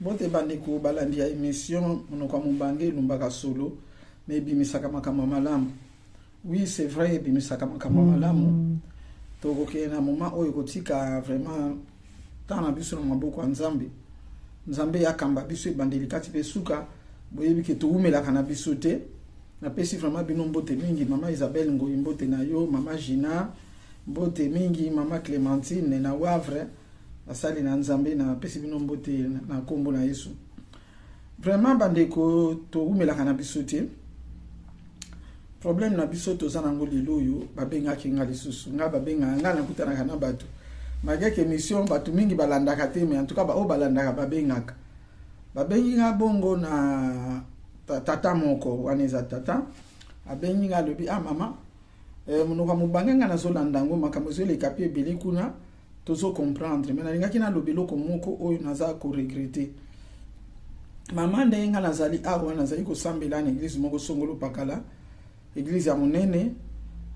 Mbote bandeko balandi ya emission Monoko ya Mobange elumbaka solo mais ebimisaka makambo ya malamu. Oui, c'est vrai, ebimisaka makambo ya malamu. Tokokende na moment oyo kotika vraiment temps na biso na maboko ya Nzambe. Nzambe akamba biso ebandeli kati mpe suka. Boyebi ke towumelaka na biso te. Napesi vraiment bino mbote mingi, mama Isabelle Ngoyi, mbote na yo, mama Gina, mbote mingi, mama Clémentine na Wavre. Basali na Nzambe, napesi bino mbote na nkombo na Yesu. Vraiment bandeko, towumelaka na biso te. Problème na biso toza nango lelo oyo, babengaki nga lisusu. Nga babengaka nga, nakutanaka na bato malgré que émission bato mingi balandaka te, mais en tout cas baoyo balandaka babengaka. Babengi nga bongo na tata moko wana, eza tata abengi nga, alobi: "Ah mama, monoko ya mobange, nga nazolanda yango, makambo ezoleka mpe ebele kuna, tozocomprendre, mais nalingaki naloba eloko moko oyo naza koregretter, mama. Ndenge nga nazali awa, nazali kosambela na église moko songolo pakala, église ya monene.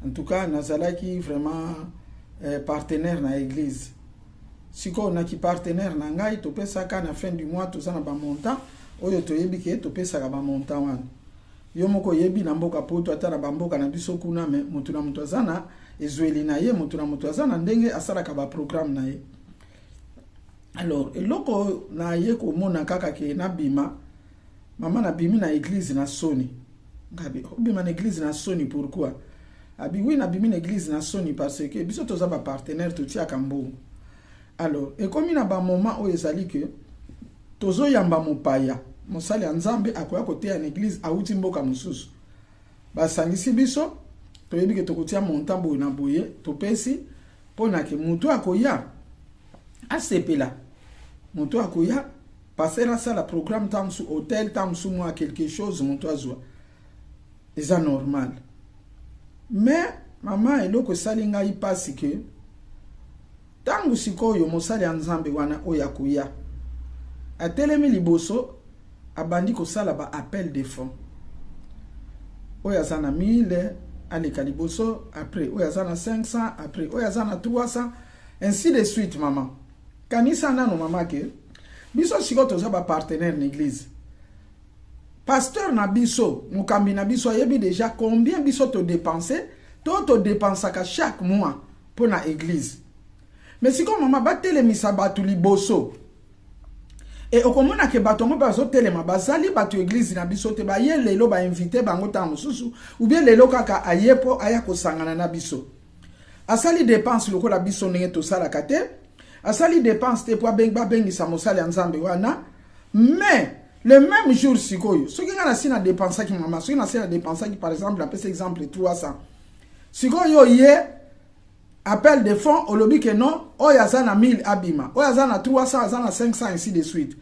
En tout cas nazalaki vraiment partenaire na église. Sikoyo naki partenaire na ngai, topesaka na fin du mois, toza na bamontant oyo toyebi ke topesaka bamontant wana. Yo moko oyebi na mboka Poto, ata na bamboka na biso kuna, mais motu na moto aza na ezweli na ye, motu na moto aza na ndenge asalaka baprogramme na ye. Alors eloko naye komona kaka ke nabima, mama, nabimi na église na soni." Ngabi: "Obima na église na soni, pourquoi?" Abi: "Oui, nabimi na église na soni parce que biso toza bapartenaire, totiaka mbongo. Alors ekomi na bamoment oyo ezali ke tozoyamba mopaya, mosali ya Nzambe akoya koteya na église, awuti mboka mosusu. Basangisi biso, toyebi ke tokotia montant boye na boye, topesi mpo na ke motu akoya asepela, moto akoya, pasteur asala programme, ntango mosusu hôtel, ntango mosusu mwa quelque chose moto azwa, eza normal. Mais mama, eloko esali ngai mpasi ke ntango sikoyo mosali ya Nzambe wana oyo akoya atelemi liboso, abandi kosala ba appel de fonds: oyo aza na 1000 aleka liboso, après oyo aza na 500, après oyo aza na 300, ainsi de suite. Mama, kanisa nano, mama, ke biso sikoyo toza bapartenaire na église. Pasteur na biso, mokambi na biso, ayebi déjà combien biso todépense to todépensaka chaque mois mpo na église. Mais sikoyo mama, batelemisa bato liboso e, okomona ke bato yango bazotelema bazali bato église na biso te. Baye lelo, bainvite bango ntango mosusu, ou bien lelo kaka aye mpo aya kosangana na biso. Asali dépense lokola biso ndenge tosalaka te, asali dépense te mpo babengisa mosali ya Nzambe wana. Mais le même jour sikoyo, soki ngai nasi na dépensaki, mama, soki nasi na dépensaki, par exemple, apesa exemple 300, sikoyo ye appel de fonds, olobi ke non, oyo aza na 1000 abima, oyo aza na 300, aza na 500, ainsi de suite.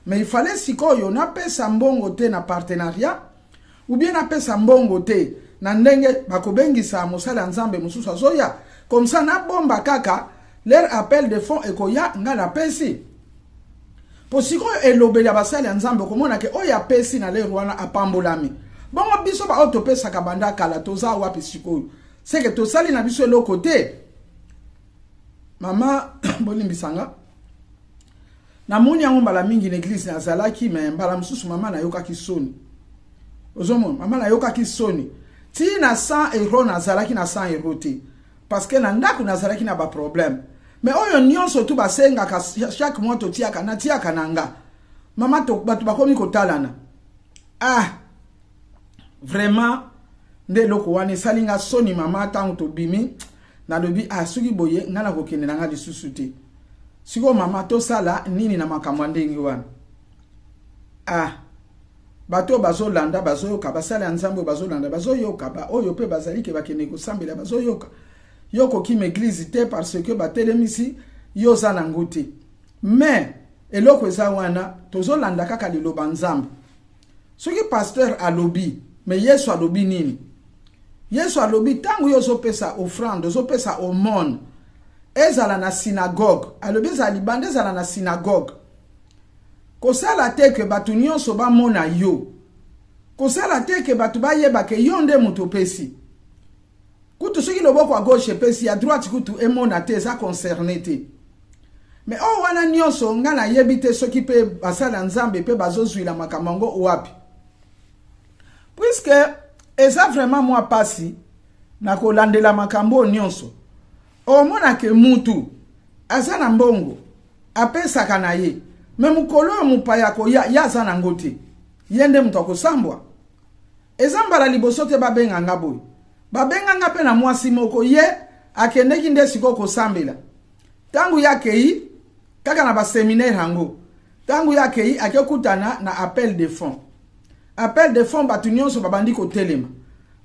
Mais il fallait sikoyo napesa mbongo te na partenariat, ou bien napesa mbongo te na ndenge bakobengisa mosali ya Nzambe mosusu azoya. Comme ça nabomba kaka, leur appel de fonds ekoya, ngai napesi. Po sikoyo elobeli ya basali ya Nzambe, okomona ke oyo apesi na lere wana apambolami. Bongo biso baoyo topesaka banda kala, toza wapi sikoyo? Seke tosali na biso eloko te. Mama, bolimbisanga, namoni yango mbala mingi na église nazalaki. Mais mbala mosusu, mama, nayokaki soni. Ozomona, mama, nayokaki soni ntina 100 euro, nazalaki na 100 euro te parce que na ndako nazalaki na baproblème. Mais oyo nyonso tu basengaka chaque mois, totiaka, natiaka na nga. Mama, bato bakomi kotalana. Ah, vraiment nde eloko wana esali nga soni, mama. Ntango tobimi, nalobi: "Ah, soki boye, ngai nakokende na nga lisusu te." Sikoyo mama, tosala nini na makambo ya ndenge wana? Ah, bato oyo bazolanda, bazoyoka, basala ya Nzambe oyo bazolanda, bazoyoka, baoyo mpe bazali ke bakende kosambela, bazoyoka: yo kokima église te parce que batelemisi yo, oza nango te. Mais eloko eza wana, tozolanda kaka liloba Nzambe. Soki pasteur alobi, mais Yesu alobi nini? Yesu alobi ntango yo ozopesa offrande, ozopesa aumône, ezala na synagogue, alobi ezala libanda, ezala na synagogue, kosala te ke bato nyonso bamona yo, kosala te ke bato bayeba ke yo nde moto opesi. Kutu soki loboko ya gauche epesi, ya droite kutu emona te, eza concerné te. Mais oyo wana nyonso, nga nayebi te soki mpe basali ya Nzambe mpe bazozwila makambo yango wapi, puisque eza vraiment mwa pasi na kolandela makambo oyo nyonso. Omonake mutu aza na mbongo, apesaka na ye, mais mokolo oyo mopaya koya, ye aza nango te, ye nde moto akosambwa. Eza mbala liboso te babenga nga boye. Babenga nga mpe na mwasi moko, ye akendeki nde sikoyo kosambela. Ntango ye akei kaka na baséminaire yango, ntango ye akei, akekutana na appel de fonds. Appel de fonds, bato nyonso babandi kotelema,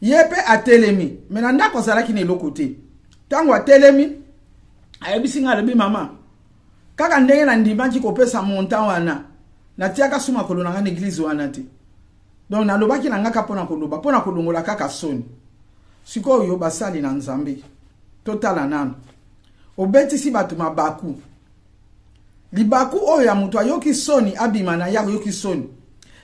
ye mpe atelemi, mais na ndako azalaki na eloko te. Ntango atelemi, ayebisi ngai, alobi: "Mama, kaka ndenge nandimaki kopesa montant wana, natiaka su makolo na ngai na église wana te. Donc nalobaki na ngaka mpona koloba, mpona kolongola kaka soni." Sikoyo basali na Nzambe, totala nano. Obetisi bato mabaku, libaku oyo ya moto ayoki soni, abima na ye ayoki soni.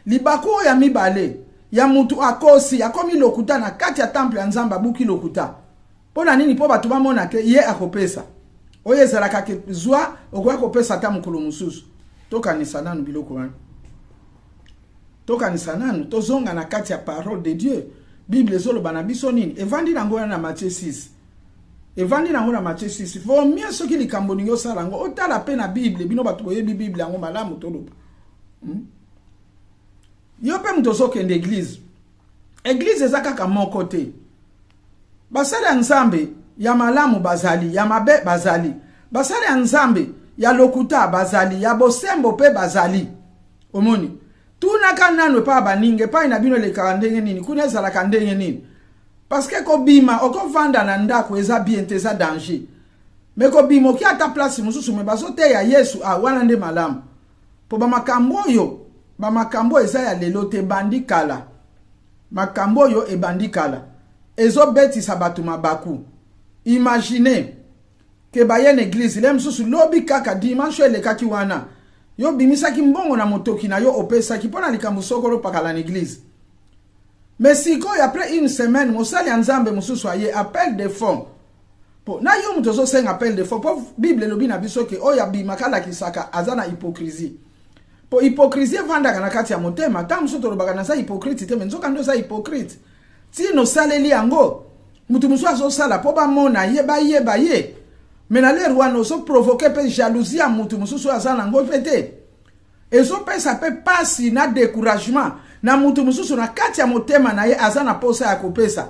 Libaku oyo ya mibale, ya motu akosi, akomi lokuta na kati ya temple ya Nzambe. Abuki lokuta mpo na nini? Mpo bato bamona ke ye akopesa. Oyo ezalaka ke zwa, okoya kopesa ata mokolo mosusu. Tokanisa nanu biloko wana, tokanisa nanu, tozonga na kati ya parole de Dieu. Bible ezoloba na biso nini? Evandi nango wana na Matthieu 6, evandi nango na Matthieu 6. Vaut mieux soki likambo olingi osala yango, otala mpe na Bible. Bino bato boyebi Bible yango malamu, toloba, Yo mpe moto ozokende église, église eza kaka moko te. Basali ya Nzambe ya malamu bazali, ya mabe bazali, basali ya Nzambe ya lokuta bazali, ya bosembo mpe bazali. Omoni, tunaka nanu epai ya baninga: epai na bino elekaka ndenge nini? Kuna ezalaka ndenge nini? Parce que kobima, okovanda na ndako eza bien te, eza danger. Mais kobima, oki ata place mosusu, mais bazoteya Yesu, ah, wana nde malamu. Mpo bamakambo oyo, bamakambo oyo eza ya lelo te, ebandi kala. Makambo oyo ebandi kala, ezobetisa bato mabaku. Imagine ke baye na église le mosusu, lobi kaka dimanche oyo elekaki wana, yo bimisaki mbongo na motoki na yo, opesaki mpo na likambo sokolo opakala na église. Mais sikoyo, après une semaine, mosali ya Nzambe mosusu aye, appel de fonds. Mpo na yo moto ozosenga appel de fonds, mpo Bible elobi na biso ke oyo abimaka alakisaka aza na hypocrisie, mpo hypocrisie evandaka na kati ya motema. Ntango mosusu tolobaka naza hypocrite te, mais nzoka nde oza hypocrite. Ntina osaleli yango, motu mosusu azosala mpo bamona ye, bayeba ye, mais na l'heure wana ozoprovoquer mpe jalousie ya motu mosusu oyo aza nango mpe te. Ezopesa mpe pasi na découragement na motu mosusu. Na kati ya motema na ye, aza na posa ya kopesa,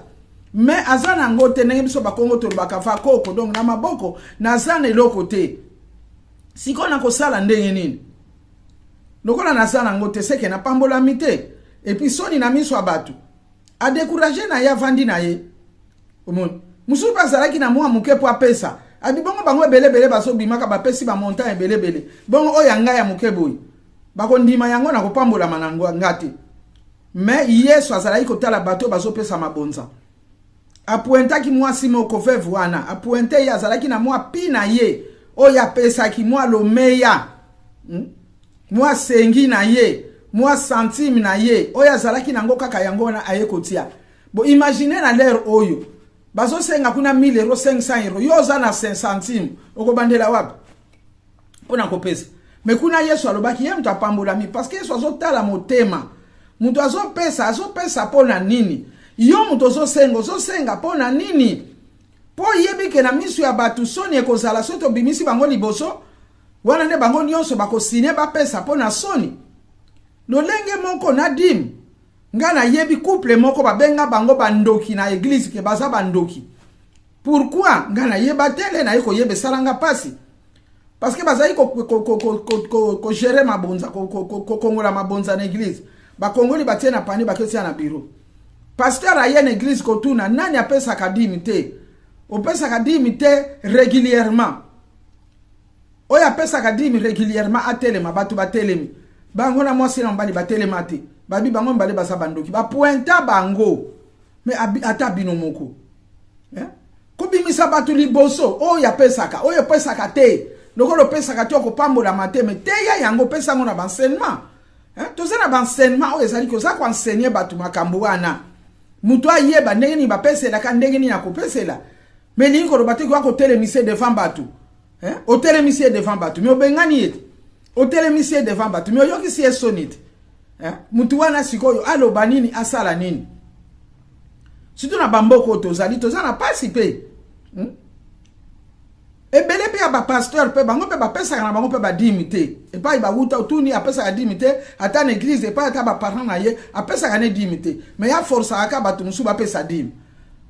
mais aza nango te. Ndenge biso Bakongo tolobaka fakoko, donc na maboko naza na eloko te. Sikoyo nakosala ndenge nini? Lokola naza nango te, seke napambolami te, et puis soni na miso ya bato. Adécourager na ye, avandi na ye. Omoni, mosusu mpe azalaki na mwa moke mpo apesa, abi bongo bango ebelebele bazobimaka, bapesi bamontant ebelebele, bongo oyo ya ngai ya moke boye, bakondima yango na kopambolama na nga te. Mais Yesu azalaki kotala bato oyo bazopesa mabonza. Apointaki mwasi moko veuve wana, apointe ye, azalaki na mwa pi na ye oyo apesaki, mwa lomeya, Mwa sengi na ye, mwa centime na ye oyo azalaki nango, kaka yango wana aye kotia. Bo imagine na l'heure oyo bazosenga kuna 1000 euro, 500 euro, yo oza na 5 centime, okobandela wapi mpona kopesa? Mais kuna Yesu alobaki ye moto apambolami, parce que Yesu azotala motema. Moto azopesa, azopesa mpo na nini? Yo moto ozosenga, ozosenga mpo na nini? Mpo oyebi ke na miso ya bato soni ekozala soki tobimisi bango liboso wana, nde bango nyonso bakosine bapesa mpo na soni. Lolenge moko na dîme, ngai nayebi couple moko, babenga bango bandoki na église, ke baza bandoki. Pourquoi? Ngai nayeba te. Le naye koyeba, esalanga mpasi, parce que bazali kogérer mabonza, kokongola mabonza na église. Bakongoli, batie na pani, baketia na bureau. Pasteur aye na église kotuna nani apesaka dîme te, opesaka dîme te régulièrement. Oyo apesaka dîme régulièrement atelema. Bato batelemi, bango na mwasi na mobali batelema te. Babi bango mibale baza bandoki, bapointa bango. Mais ata bino moko, eh? Kobimisa bato liboso, oyo apesaka, oyo opesaka te. Lokola opesaka te, okopambolama te. Mais teya yango, opesa yango na baenseignement, eh? Toza na baenseignement oyo ezali koza koenseigner bato makambo wana, moto ayeba ndenge nini bapeselaka, ndenge nini akopesela. Mais elingi koloba te koya kotelemisa devant bato. Eh? Otelemisi ye devant bato, mais obengani ye te. Otelemisi ye devant bato, mais oyokisi ye soni te. Eh? Mutu wana sikoyo aloba nini, asala nini? Surtout na bamboka oyo tozali, toza na pasi mpe, Ebele mpe ya bapasteur mpe, bango mpe bapesaka na bango mpe badîme te. Epai bawuta, otuni, apesaka dîme te, ata na église epai, ata baparent na ye apesaka ne dîme te, mais ya forsaka kaka bato mosusu bapesa dîme.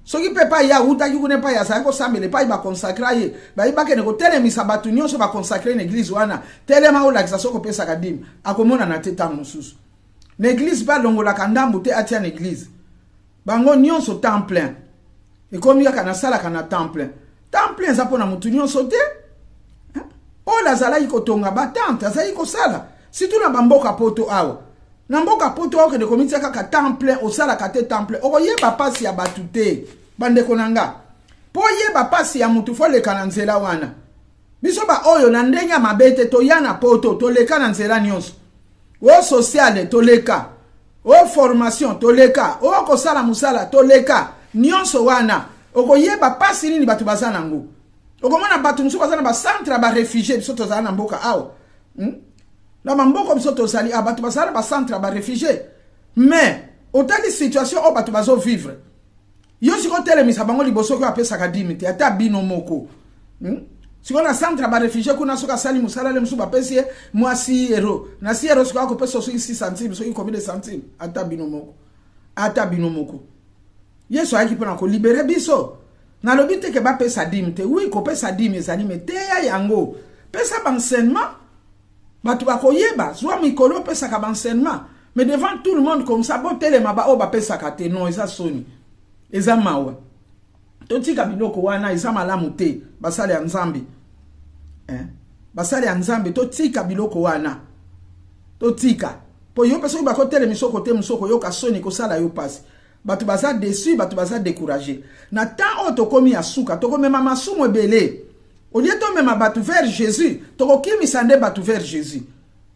Soki mpe epai ye awutaki kuna, epai azalaki kosambela, epai baconsacrer ye, bayi bakende kotelemisa bato nyonso baconsacrer na église wana, telema olakisa soki opesaka dîme, akomonana te. Ntango mosusu na église mpe alongolaka ndambu te atia na église. Bango nyonso temps plein. Ekomi kaka nasalaka na temps plein. Temps plein eza mpona motu nyonso te. Paul azalaki kotonga batente, azalaki kosala, surtout na bamboka Poto awa. Na mboka Poto awa, okende komitia kaka temps plein, osalaka te temps plein, okoyeba mpasi ya bato te. Bandeko na nga, mpo oyeba mpasi ya motu, faut leka na nzela wana. Biso baoyo na ndenge ya mabe te, toya na Poto, toleka na nzela nyonso. O sociale toleka, o formation toleka, o kosala mosala toleka, nyonso wana okoyeba mpasi nini bato baza nango. Okomona bato mosusu baza na bacentre ya baréfugiés. Biso tozala na mboka awa, Na bamboka biso tozali awa, bato bazala na bacentre ya baréfugiés, mais otali situation oyo bato bazovivre, yo sikoyo otelemisa bango liboso oyo apesaka dîme te, ata bino moko, Sikoyo na centre ya baréfugiés kuna, soki asali mosala le mosusu, bapesi ye mwa 6 euro. Na 6 euro sikoyo akopesa soki 6 centime, soki combien de centime? Ata bino moko, ata bino moko. Yesu ayaki mpona kolibérer biso. Nalobi te ke bapesa dîme te. Oui, kopesa dîme ezali, mais teya yango, pesa baenseignement, bato bakoyeba. Zwa mikolo opesaka baenseignement, mais devant tout le monde comme ça, botelema baoyo bapesaka te, non, eza soni, eza mawa. Totika biloko wana, eza malamu te. Basali ya Nzambe, eh? Basali ya Nzambe, totika biloko wana, totika. Mpo yo mpe soki bakotelemisa oko te, mosu okoyoka soni, kosala yo mpasi. Bato baza déçus, bato baza découragés. Na temps oyo tokomi ya suka, tokomema masumu ebele. Au lieu tomema bato vers Jésus, tokokimisa nde bato vers Jésus.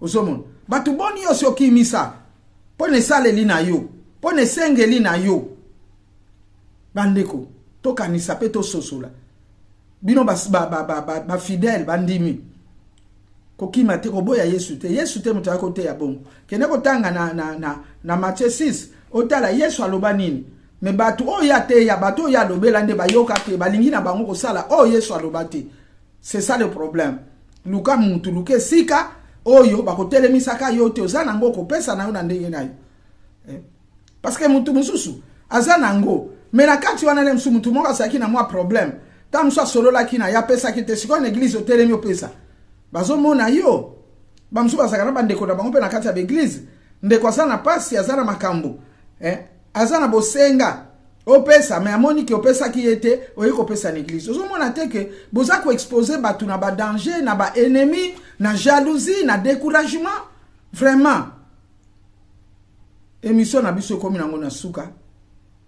Ozomona bato boni yo si okimisa mpo na esaleli na yo, mpo na esengeli na yo. Bandeko, tokanisa mpe tososola. Bino bafidèle, bandimi, kokima te, koboya Yesu te. Yesu te moto ayaki koteya bongo. Kende kotanga na Matthieu 6, otala Yesu aloba nini. Mais bato oyo ateya, bato oyo alobela nde bayoka te, balingi na bango kosala oyo Yesu aloba te. C'est ça le problème. Luka mutu, luka esika oyo bakotelemisaka yo te. Oza nango, kopesa na yo na ndenge na yo, eh? Parce que mutu mosusu aza nango, mais na kati wana le mosusu mutu moko azalaki na mwa problème, ntango mosusu asololaki na ye, apesaki te. Sikoyo na église otelemi, opesa, bazomona yo. Bamosusu bazalaka na bandeko na bango mpe na kati ya baéglise. Ndeko aza na pasi, aza na makambo, eh? Aza na bosenga, opesa, mais amoni ke opesaki ye te, oyi kopesa na église. Ozomona te ke boza koexposer bato na badanger, na baennemi, na jalousie, na découragement. Vraiment, émission na biso ekomi nango na suka.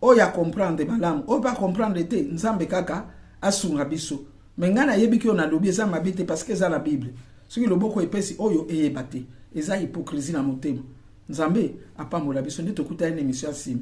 Oyo acomprendre malamu, oyo mpe acomprendre te, Nzambe kaka asunga biso. Mais ngai nayebiki oyo nalobi eza mabe te, parce que eza na Bible. Soki loboko epesi oyo eyeba te, eza hypocrisie na motema. Nzambe apambola biso nde tokutani na émission ya nsima.